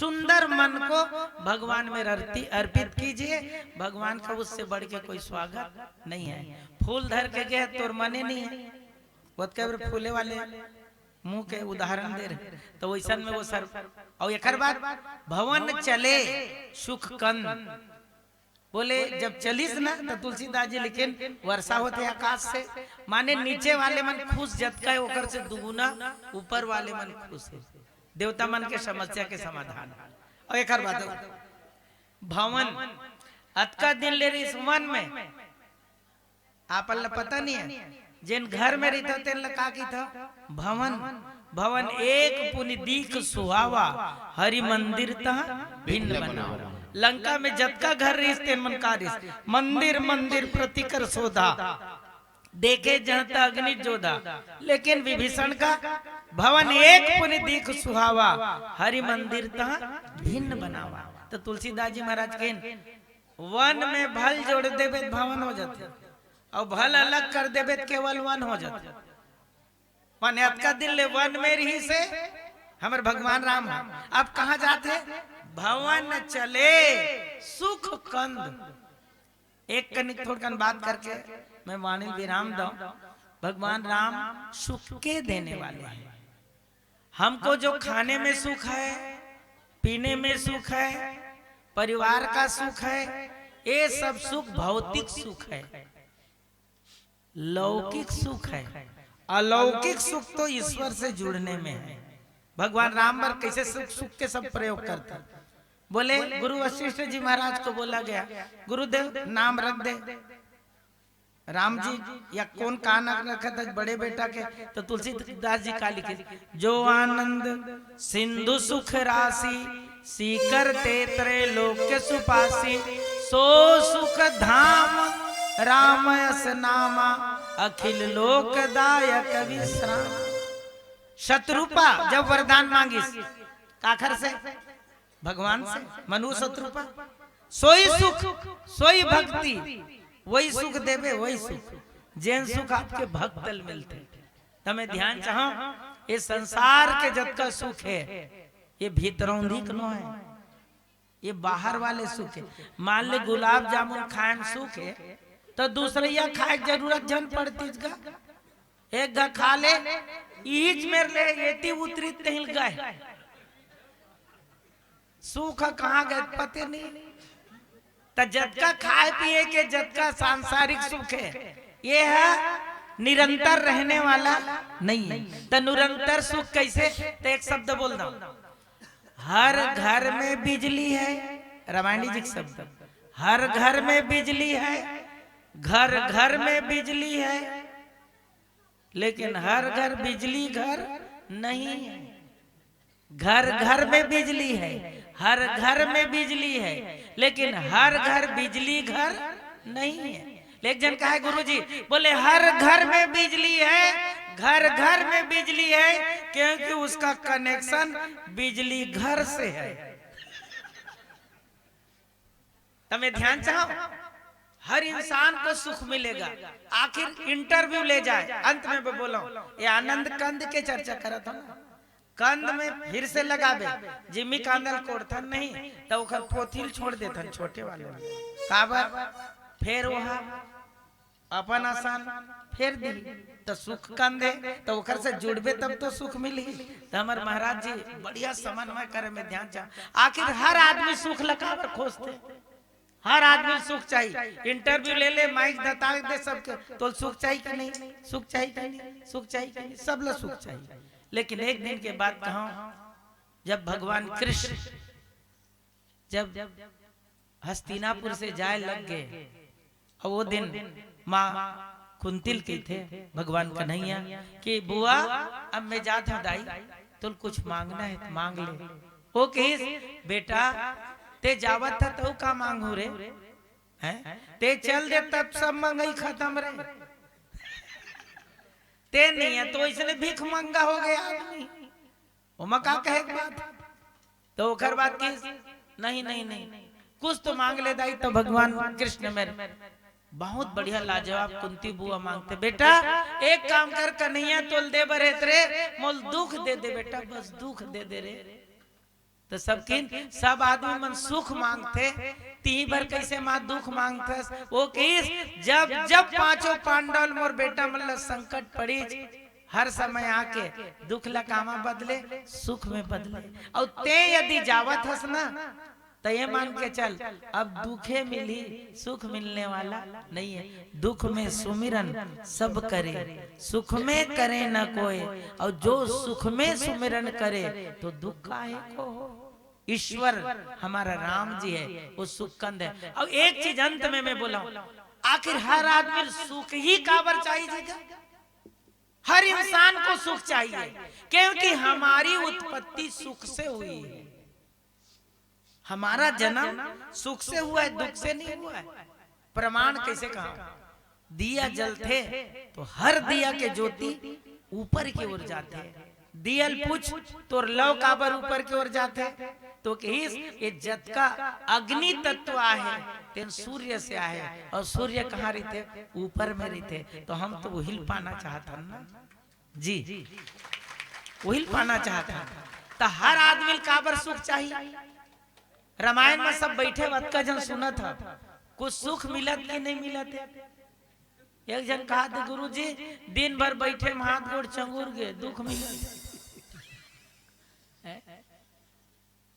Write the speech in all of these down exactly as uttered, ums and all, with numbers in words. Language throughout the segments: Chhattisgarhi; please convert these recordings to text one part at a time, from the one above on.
सुंदर मन को भगवान में अर्पि-, अर्पित कीजिए। भगवान का उससे बढ़ के कोई स्वागत नहीं है। फूल धर के गए, तोर मने नहीं है, ओतके बेर फूले वाले मुंह के उदाहरण दे रहे, तो वैसन में वो सर। और एकर बाद, भवन चले सुख कंद, बोले जब चलिस ना, तो तुलसीदास जी लिखेन, वर्षा होथे आकाश से, माने नीचे वाले मन खुश, जतका है ओकर से दुगुना ऊपर वाले मन खुश है। देवता मन के समस्या के समाधान। और एकर बाद, भवन, अतका दिन ले रहिस वन में, आपन ला पता नहीं है, जेन घर में रहिथे तेन ला का कहिथे? भवन। भवन एक पुनि दीख सुहावा, हरि मंदिर तह भिन्न बनावा। लंका में जतका घर रहिस, तेन मन का रहिस? मंदिर मंदिर प्रति कर शोधा, देखे जहत अग्नि जोधा। लेकिन विभीषण का, भवन एक पुनि दीख सुहावा, हरि मंदिर तह भिन्न बनावा। तो तुलसीदास जी महाराज कहिन, वन में भल जोड़ देबे त भवन हो जाथे, अउ भल अलग कर देबे त केवल वन हो जाथे। माने अतका दिन ले वन में रहिस हे हमर भगवान राम ह, अब कहाँ जाथे? भवन चले सुख कंद। एक कनिक थोड़कन बात करके मैं वाणी विराम दंव। भगवान राम सुख के देने वाले हैं। हमको जो खाने में सुख है, पीने में सुख है, परिवार का सुख है, ये सब सुख भौतिक सुख है, लौकिक सुख है। अलौकिक सुख तो ईश्वर से जुड़ने में है। भगवान राम बर कैसे सुख, सुख के सब प्रयोग करते हैं। बोले, गुरु वशिष्ठ जी महाराज को बोला गया, गुरुदेव, नाम रख दे। राम जी या कोन का नाम रखत हे बड़े बेटा के? तो तुलसीदास जी का लिखे, जो आनंद सिंधु सुख राशि, सीकर ते त्रैलोक्य सुपासी, सो सुख धाम राम यस नामा, अखिल लोक दायक विश्राम। शतरूपा जब वरदान मांगिस, काखर से? भगवान से। मनु शतरूपा, सोई सुख, सोई भक्ति, वही सुख देबे, वही सुख, जेन सुख आपके भक्त ल मिलथे। तमे ध्यान चाहो, ये संसार के जतका सुख है, ये भीतरौंधी के नो है, ये बाहर वाले सुख है। मान ले गुलाब जामुन खाए में सुख है, तो दूसरैया खाए के जरूरत झन पड़तिस गा। एक घा खा ले, इहिच मेर ले एती उतरिस तेहिल गए। सुख ह कहाँ गए पते नहीं। त जतका खाए पिए के जतका सांसारिक सुख है, ये ह निरंतर रहने वाला नहीं है। त निरंतर सुख कैसे? त एक शब्द बोल दो, हर घर में बिजली है। रामायणी जी के शब्द, हर घर में बिजली है, घर घर में बिजली है, लेकिन हर घर बिजली घर नहीं है। घर घर में बिजली है, हर घर में बिजली है, लेकिन हर घर बिजली घर नहीं है। एक जन कहा है, गुरुजी, बोले, हर घर में बिजली है, घर घर में बिजली है, क्योंकि उसका कनेक्शन बिजली घर से है। तमे ध्यान चाहो, हर इंसान को सुख मिलेगा। आखिर इंटरव्यू ले जाए, अंत में मैं बोला, ये आनंद कंद के चर्चा करत हो ना, कंद में फिर से लगाबे, जिमी कांद ल कोड़थन नहीं, त ओखर पोथी ल छोड़ देथन छोटे वाले में। काबर? फेर वहा अपन असन फेर दी, त सुख कंद हे, त ओखर से जुड़बे तब तो सुख मिलही। त हमर महाराज जी बढ़िया समन्वय करे में ध्यान चाह। आखिर हर आदमी सुख ल काबर खोजथे? हर आदमी ल सुख चाहिए। इंटरव्यू ले ले, माइक धता दे सबके, तो सुख चाहिए कि नहीं? सुख चाहिए कि नहीं? सुख चाहिए कि नहीं? सब ल सुख चाहिए। लेकिन एक दिन के बात कहूँ, जब भगवान कृष्ण जब हस्तिनापुर से जाए लग गए, अउ वो दिन माँ कुंती ल कहिथे भगवान कन्हैया कि बुआ, अब मैं जात हूँ दाई, तोल कुछ मांगना है त मांग ले। वो कहिस, बेटा, ते जावत ह तउ का मांगहूँ रे? हैं? ते चल दे तब सब मंगई खतम रे। ते नहीं है तो इसने भीख मंगा हो गया आदमी। ओमा का कहे के बात? तो ओकर बात की, नहीं, नहीं, नहीं, कुछ तो मांग ले दाई। तो भगवान कृष्ण में बहुत बढ़िया लाजवाब कुंती बुआ मांगथे, बेटा, एक काम कर, कन्हैया तोल दे बर हे त रे, मोल दुख दे दे बेटा, बस दुख दे दे रे। तो सबकिन, सब आदमी मन सुख मांगथे, तिही बर कइसे माँ दुख मांगथस? वो कहिस, जब जब पांचों पांडव ल मोर बेटा मन ल संकट पड़िस, हर समय आके दुख ल कामा बदले, सुख में बदले। अउ तें यदि जावत हस ना, त ये मान के चल, अब दुखे मिलही, सुख मिलने वाला नहीं है। दुख में सुमिरन सब करे, सुख में करे न कोय, अउ जो सुख में सुमिरन करे, तो दुख काहे को हो? ईश्वर हमारा राम जी है, वो सुख कंद है। अउ एक चीज अंत में मैं बोला हूं, आखिर हर आदमी ल सुख ही काबर चाहिए जी का? हर इंसान को सुख चाहिए, क्योंकि हमारी उत्पत्ति सुख से हुई है। हमारा जन्म सुख से हुआ है, दुख से नहीं हुआ है। प्रमाण कइसे कहा? दिया जलथे तो हर दिया के ज्योति ऊपर की ओर जाथे। दिया ल पूछ, तोर लौ काबर ऊपर की ओर जाथे? तो कहिस, ये जतका अग्नि तत्व आहे, तेन सूर्य से आहे, अउ सूर्य कहाँ रहिथे? ऊपर में रहिथे। तो हम तो उही ल पाना चाहत हन ना जी, उही ल पाना चाहत हन। त हर आदमी ल काबर सुख चाही? रामायण में सब बइठे अतका झन सुनत ह, कुछ सुख मिलत कि नहीं मिलत हे? एक झन कहा दे, "गुरुजी, दिन भर बइठे में हाथ गोड़ चंगुर गे, दुख मिलत हे।"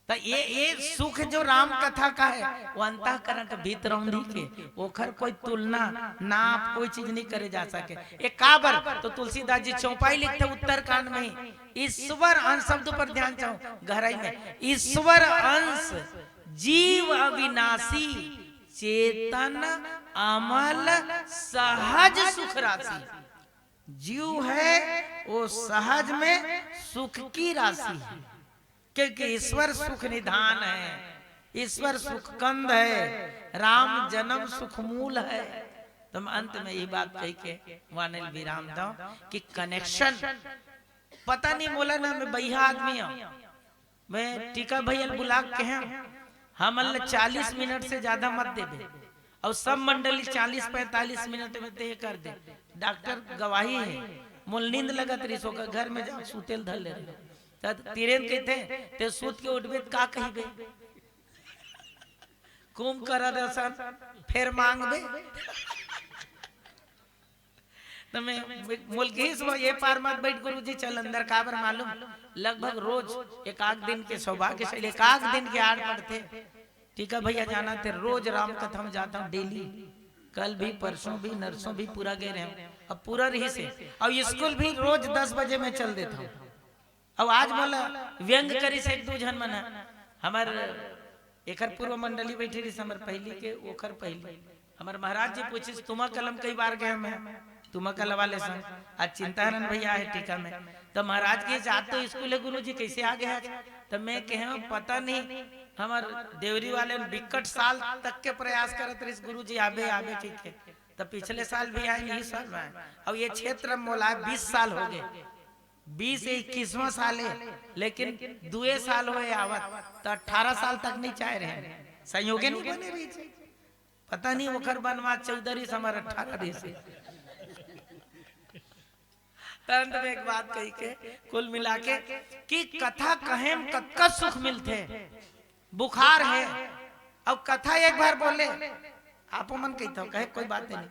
त ये, ये सुख जो राम कथा का है, वो अंतःकरण के भीतरौंधी के, ओखर कोई तुलना, नाप, कोई चीज नहीं करे जा सके। ये काबर? तो तुलसीदास जी चौपाई लिखथे उत्तरकांड में ही, ईश्वर अंश शब्द पर ध्यान चाहूं, गहराई में, ईश्वर अंश जीव अविनाशी, चेतन अमल सहज सुख राशि। जीव है, वो सहज में सुख की राशि है, क्योंकि ईश्वर सुख निधान है, ईश्वर सुख कंद है, राम जन्म सुख मूल है। त मैं अंत में ये बात कहि के वाणी ल विराम दंव कि कनेक्शन पता नहीं, मोला ना, मैं बइहा आदमी हूं, मैं टीका भैया ल बुला के कहे, हमन ल चालीस मिनट से ज्यादा मत देबे, अउ सब मंडली चालीस पैंतालीस मिनट में तय कर दे। डॉक्टर गवाही है, मोल नींद लगत रहिस, ओकर घर में जा सूते ल धर ले रहे। त तिरेन कहते, "ते सूत के उठबे त का कहिबे? कुंभकर्ण असन फेर मांगबे।" त मैं मोल कहिस, "वो ये पार मत बइठ गुरुजी, चल अंदर।" काबर मालूम, लगभग रोज एक आध दिन के सौभाग्यशाली, एक आध दिन के आड़ पड़थे। टीका भैया जानथे, रोज राम कथा में जात हंव डेली, कल भी, परसों भी, नरसों भी पूरा गे रहेंव, अब पूरा रहिसे। अउ स्कूल भी रोज दस बजे में चल देत हंव। अउ आज मोला व्यंग करिस एक दू झन मन ह। हमर एकर पूर्व मंडली बइठे रहिस, हमर पहिली के, ओकर पहिली। हमर महाराज जी पूछिस, "तुमा कलम कई बार गए मैं?" तुमा कलम वाले संग। आज चिंताहरण भैया हे टीका में। त महाराज के, "आज तो स्कूल हे गुरुजी, कइसे आ गए आज?" त मैं कहे, "पता नहीं, हमर देवरी वाले बिकट साल तक के प्रयास करत रहिस गुरुजी, आबे, आबे कहिके। त पिछले साल भी आए, इही साल में आए। अब ये क्षेत्र में मोला बीस साल हो गए।" बीस इक्कीसवां साल हे, लेकिन दुए साल होए आवत, त अठारह साल तक नहीं चाहे रहे, संयोगे नहीं बने रहिस। पता नहीं ओकर बनवास चौदह रहिस, हमर अठारह रहिस। त अंत में एक बात कहि के, कुल मिला के, कि कथा कहे में कतका सुख मिलथे। बुखार हे, अउ कथा एक बार बोले, आप मन कहिथव, कहे कोई बात नहीं,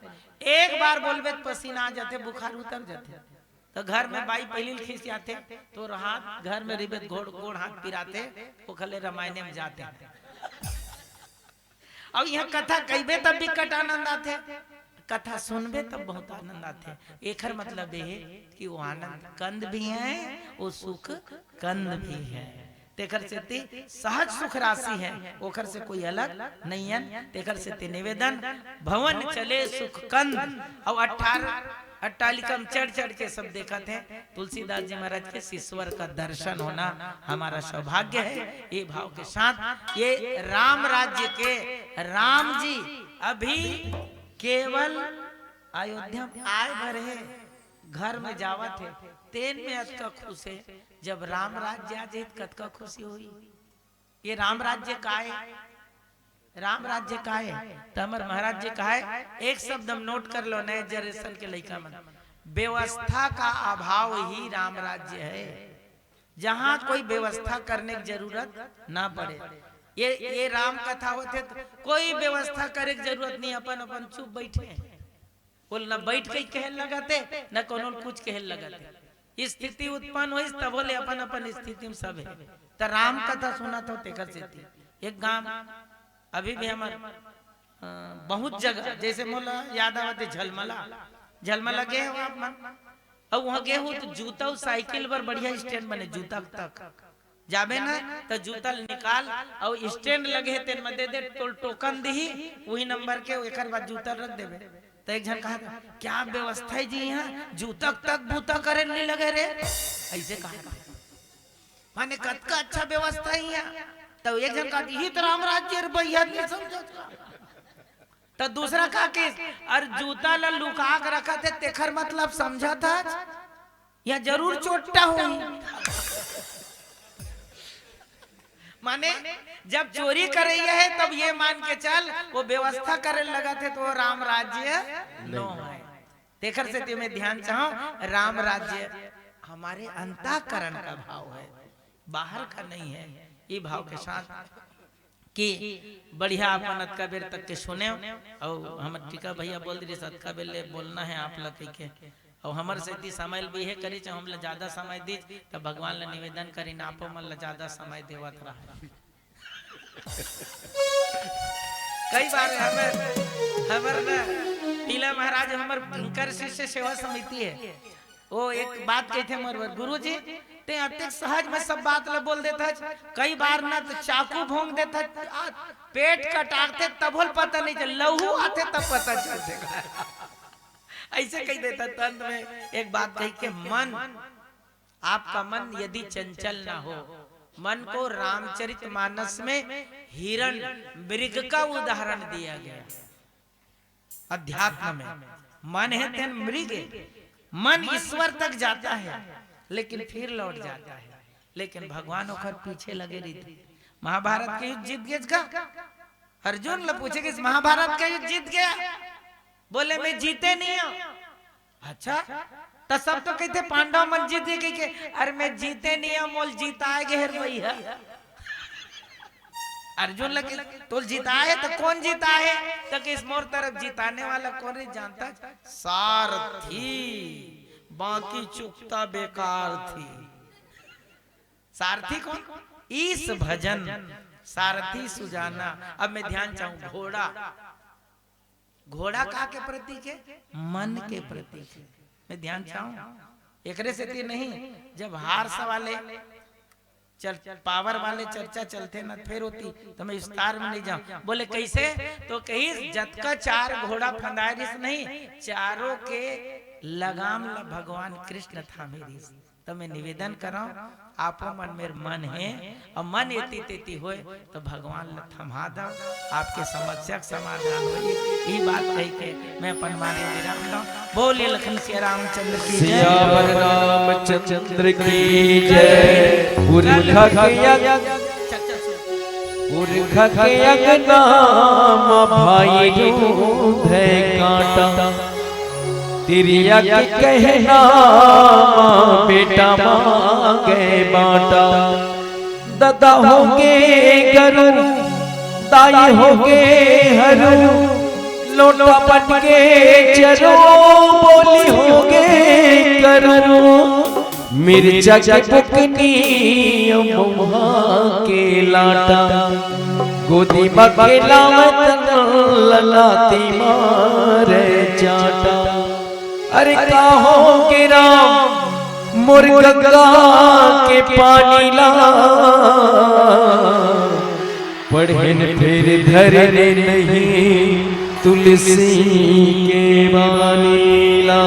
एक बार बोलबे त पसीना आ जाथे, बुखार उतर जाथे। त घर में बाई पहिली ल खिसियाथे, तोर हाथ घर में रहिबे त गोड़, गोड़ हाथ पिराथे, ओखर ले रामायणे में जाथे। अउ इहां कथा कहिबे तब बिकट आनंद आथे, कथा सुनबे तब बहुत आनंद आथे। एखर मतलब ये हे कि वो आनंद कंद भी है, वो सुख कंद भी है। तेखर सेती सहज सुख राशि है, ओखर से कोई अलग नइयन। तेखर सेती निवेदन, भवन चले सुख कंद, अउ अठारह अट्टालिका में चढ़ चढ़ के सब देखत हे। तुलसीदास जी महाराज के शीशवर का दर्शन होना हमारा सौभाग्य है। ये भाव के साथ ये राम राज्य के राम जी अभी केवल अयोध्या में आए भर हे, घर में जावत हे, तेन में अतका खुश हे। जब राम राज्य आ जाही त कतका खुशी होही। ये राम राज्य का हे, राम राज्य का हे। त हमर महाराज जी कहे, एक शब्द हम नोट कर लो, नए जनरेशन के लइका मन, व्यवस्था का अभाव ही राम राज्य है। जहाँ कोई व्यवस्था करने की जरूरत ना पड़े। ये ये राम कथा होथे तो कोई व्यवस्था करे की जरूरत नहीं, अपन अपन चुप बैठे हैं। बोल, न बैठ के कहे लगथे, न कोनो कुछ कहे लगथे। स्थिति उत्पन्न होइस तभो ले अपन अपन स्थिति में सब है। त राम कथा सुनत हो तेकर सेती एक गांव अभी भी हमर अ, बहुत जगह, जैसे मोला याद आवत हे झलमला, झलमला गे हो आप मन? अउ वहाँ गे हो तो जूता अउ साइकिल बर बढ़िया स्टैंड बने, जूता तक जाबे ना तो जूता ल निकाल अउ स्टैंड लगे हे तेन में दे दे, तोल टोकन दिही, वही नंबर के एकर बाद जूता रख देबे। तो एक झन कहा था, "क्या व्यवस्था है जी यहाँ, जूता तक बूता करे नहीं लगे रे।" ऐसे कहा था। माने कतका अच्छा व्यवस्था है यहाँ। तो एक झन कहा, "यही तो राम राज्य रे भैया, नहीं समझत का?" तो दूसरा कहा कि, "अरे जूता ला लुका के रखत हे, तेखर मतलब समझत हस? यहाँ जरूर चोट्टा होही।" माने जब चोरी करैया है तब ये मान के चल, वो व्यवस्था करे लगथे तो वो राम राज्य नो है। तेखर सेती मैं ध्यान चाहूं, राम राज्य हमारे अंतःकरण का भाव है, बाहर का नहीं है। ये भाव के साथ कि बढ़िया अपन अतका बेर तक के सुने, अउ हमर टीका भैया बोल दे, "अतका बेर ले बोलना है आप ला," कहिके। अउ हमर सेती समय ल बिहे करी, चाहे हमला ज्यादा समय दीच, त भगवान ला निवेदन करी, आपो मन ला ज्यादा समय देवत रहा। कई बार हमर, हमर ना, पीला महाराज हमर उनकर शिष्य सेवा समिति है। वो एक बात कहते मोर बर, "गुरुजी, ते अतेक सहज में सब बात ला बोल देता है, कई बार ना तो चाकू भोंक देता है, आ, पेट कटाते तभो ल पता नहीं चल, लहू आते तब पता चलथे।" ऐसे कह देता। तो अंत में एक बात कही के मन, आपका मन यदि चंचल ना हो, मन को रामचरितमानस में हिरण मृग का उदाहरण दिया गया। अध्यात्म में मन है तेन मृग, मन ईश्वर तक जाता है लेकिन फिर लौट जाता है, लेकिन भगवान ओखर पीछे लगे रहिथे। महाभारत के युद्ध जीत गेस का? अर्जुन ल पूछे कि महाभारत के युद्ध जीत गया? बोले, "मैं जीते नहीं हूँ।" अच्छा, त सब तो कहते पांडव मन जीत गए, कहिके, "अरे मैं जीते नहीं हूँ, मोल जिताए गे हर भैया।" अर्जुन लगे, "तोल जिताए तो कौन जिताए?" तो किस मोर तरफ जिताने वाला कौन रे जानता? सारथी, बाकी चुकता बेकार थी। सारथी कौन? ईश भजन, सारथी सुजाना। अब मैं ध्यान चाहूं, घोड़ा, घोड़ा का के प्रतीक है? मन के प्रतीक है। मैं ध्यान चाहूं, एकरे सेती नहीं, जब हार सवाले चल, पावर वाले चर्चा चलथे न, फेर होती, तो मैं विस्तार में नहीं जाऊं। बोले, "कैसे?" तो कही, "जतका चार घोड़ा फंदाए रिस नहीं, चारों के लगाम ल भगवान कृष्ण थामे रिस।" तो मैं निवेदन करंव, आपो मन मेर मन है, अउ मन एती तेती होय, तो भगवान ल थमा दव, आपके समस्या के समाधान होही। ई बात कहि के मैं अपन वाणी विराम दंव। बोलिए लखन सिया रामचंद्र की जय। सियावर रामचंद्र की जय। पुरखा के अग-, पुरखा के अंगना म भाई ढूंढे कांटा। तिरिया के कहना म बेटा मांगे बांटा। ददा होगे गरु, दाई होगे हरू, लोटा पटके चरो, बोली होगे करू। मिर्चा के बुकनी, मुहा के लाटा, गोदी म खेलावत ललाटी मारे चाटा। अरे का होगे राम मोर गंगा के पानी ला, पढ़ेन फेर धरेन नहीं तुलसी के बानी ला।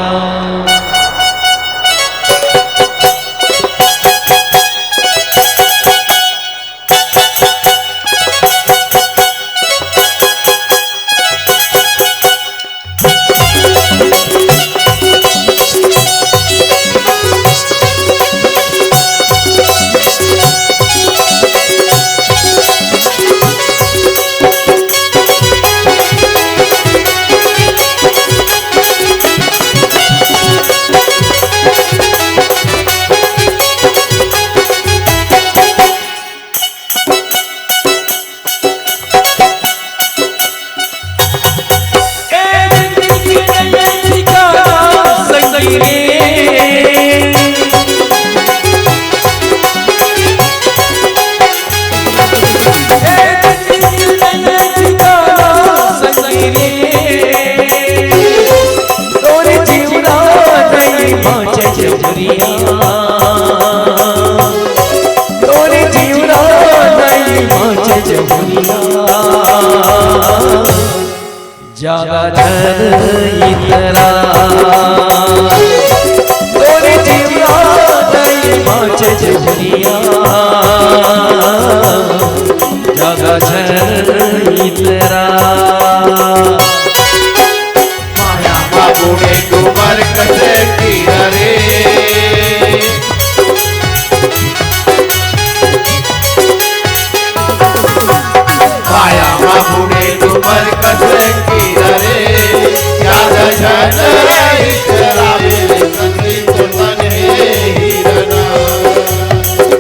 जहुनिया, जागा झन इतरा। तोरे जीवरा दई बाँचे जहुनिया, जागा झन इतरा। माया मा बूड़े डूमर कस कीरा रे। माया मा बूड़े डूमर कस कीरा रे। जागा झन इतरा रे संगीत मन हे हीरा ना।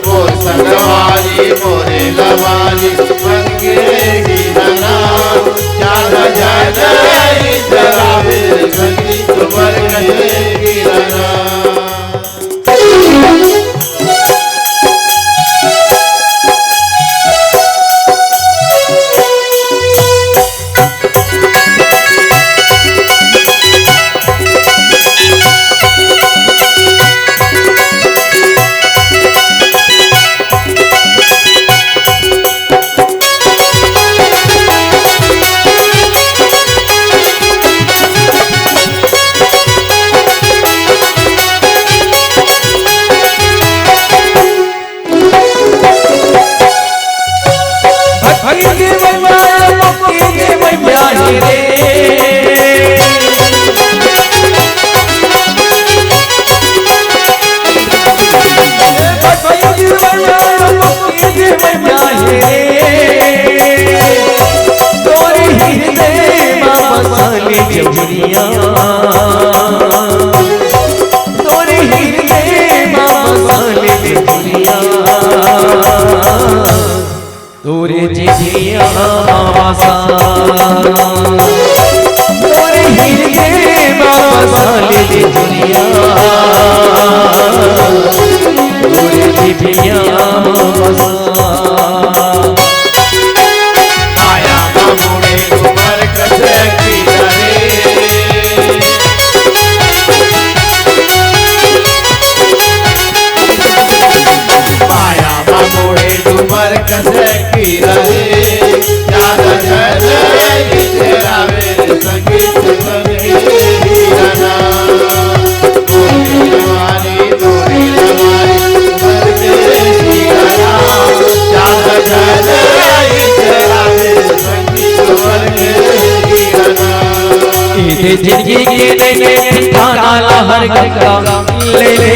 मोर संगवारी मोरे लवारी मन के हीरा ना। जागा झन इतरा रे संगीत मन के हीरा ना। भक्ति के मैया, भक्ति के मैया हे रे। भक्ति के मैया, भक्ति के मैया हे रे। तोरे हृदय मा बसा ले जहुनिया। तोरे हृदय मा बसा ले जहुनिया। तोरे जिभिया मा बसा, तोरे हृदय मा बसा ले जहुनिया, तोरे जिभिया मा बसा। माया मा बूड़े डूमर कस कीरा रे। माया मा बूड़े डूमर कस कीरा रे। जागा झन इतरा रे संगीत मन के हीरा ना। मोरे लवारी मोरे लवारी मन के हीरा ना। जागा झन इतरा रे संगीत मन के हीरा ना। ए दे जिंदगी के नैया ठिकाना लहर गंगा ले ले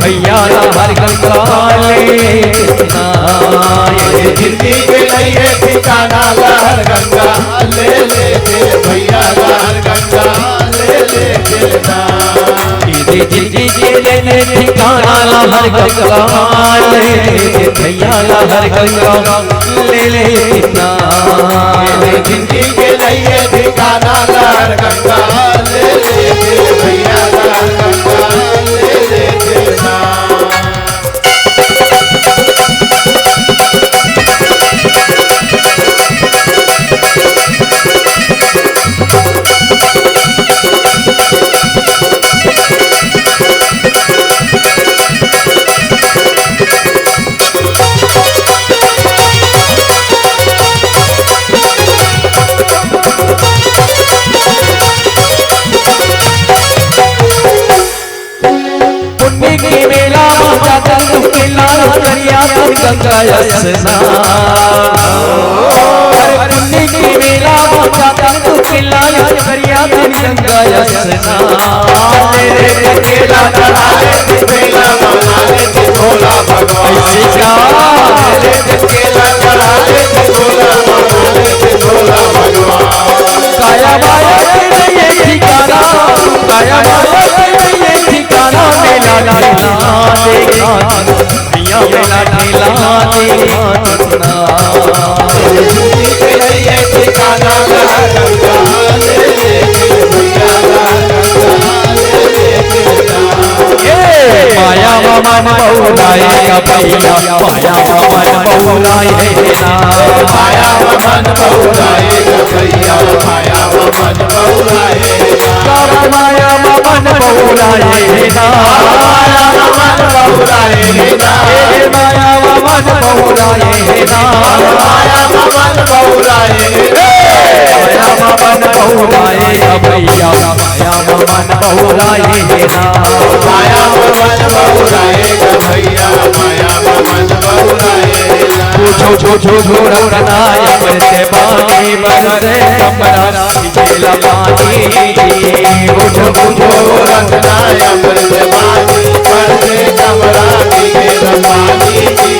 भैया लहर गंगा ले लेना। ए दे जिंदगी के नैया ठिकाना लहर गंगा ले ले भैया लहर गंगा ले लेना। ए दे जिंदगी के नैया ठिकाना लहर गंगा ले ले भैया लहर गंगा ले लेना। ए दे जिंदगी के नैया ठिकाना लहर गंगा ले ले भैया लहर गंगा ले लेना। पुन्नी के मेला मा जाथन के लाल करिया धन गंगा स्नान। अरे पुन्नी के मेला मा जाथन के लाल करिया धन गंगा स्नान। ले ले केला चढ़ाए थे, बेला मनाए थे भोला भगवान। ऐसी का? ले ले केला चढ़ाए थे, बेला मनाए थे भोला भगवान। काया माया के नैया ठिकाना, काया माया के नैया ठिकाना, मेला ठेला देखा, भैया मेला ठेला देखा ना। ए माया मा मन बउराए गा भैया, माया मा मन बउराए हे ना। माया मा मन बउराए गा भैया, माया मा मन बउराए हे ना। तारा माया मा मन बउराए हे ना। माया मा मन बउराए हे ना। ए माया मा मन बउराए हे ना। माया मा मन बहुराए गा भैया, माया में मन बहुराए गा। माया में मन बहुराए गा भैया, माया में मन बहुराए गा। बुझो बुझो रखना अमृत पानी, बरसे कमरा भिजेला पानी जी। बुझो बुझो रखना अमृत पानी, बरसे कमरा भिजेला पानी जी।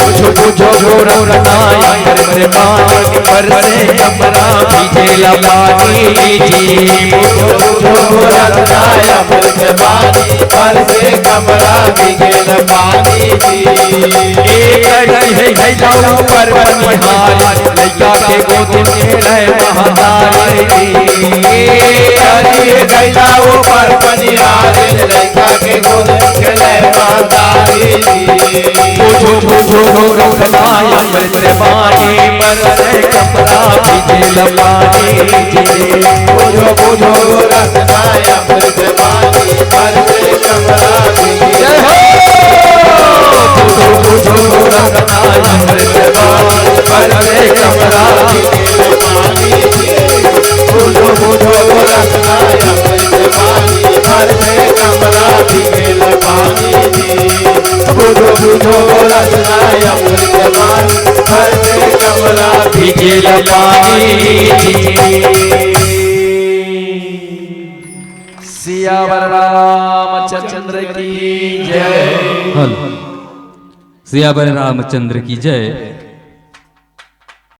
बुझो बुझो रखना अमृत पानी, बरसे कमरा भिजेला पानी जी। बुझो बुझो रखना अमृत पानी, बरसे कमरा भिजेला पानी जी। एक करी हे गैला ऊपर पनिहार, लइका के गोद में खेले महतारी जी। एक करी हे गैला ऊपर पनिहार, लइका के गोद में खेले महतारी जी। बुझो बुझो रखना अमृत पानी, बरसे कमरा भिजेला पानी जी। बुझो बुझो रखना अमृत पानी, बरसे कमरा भिजेला। जय हो। बुझो बुझो रखना अमृत पानी, बरसे कमरा भिजेला पानी जी। बुझो बुझो रखना अमृत पानी, बरसे कमरा भिजेला पानी जी। बुझो बुझो रखना अमृत पानी, बरसे कमरा भिजेला पानी जी। सियावर रामचंद्र की जय। हेलो। सियावर रामचंद्र की जय।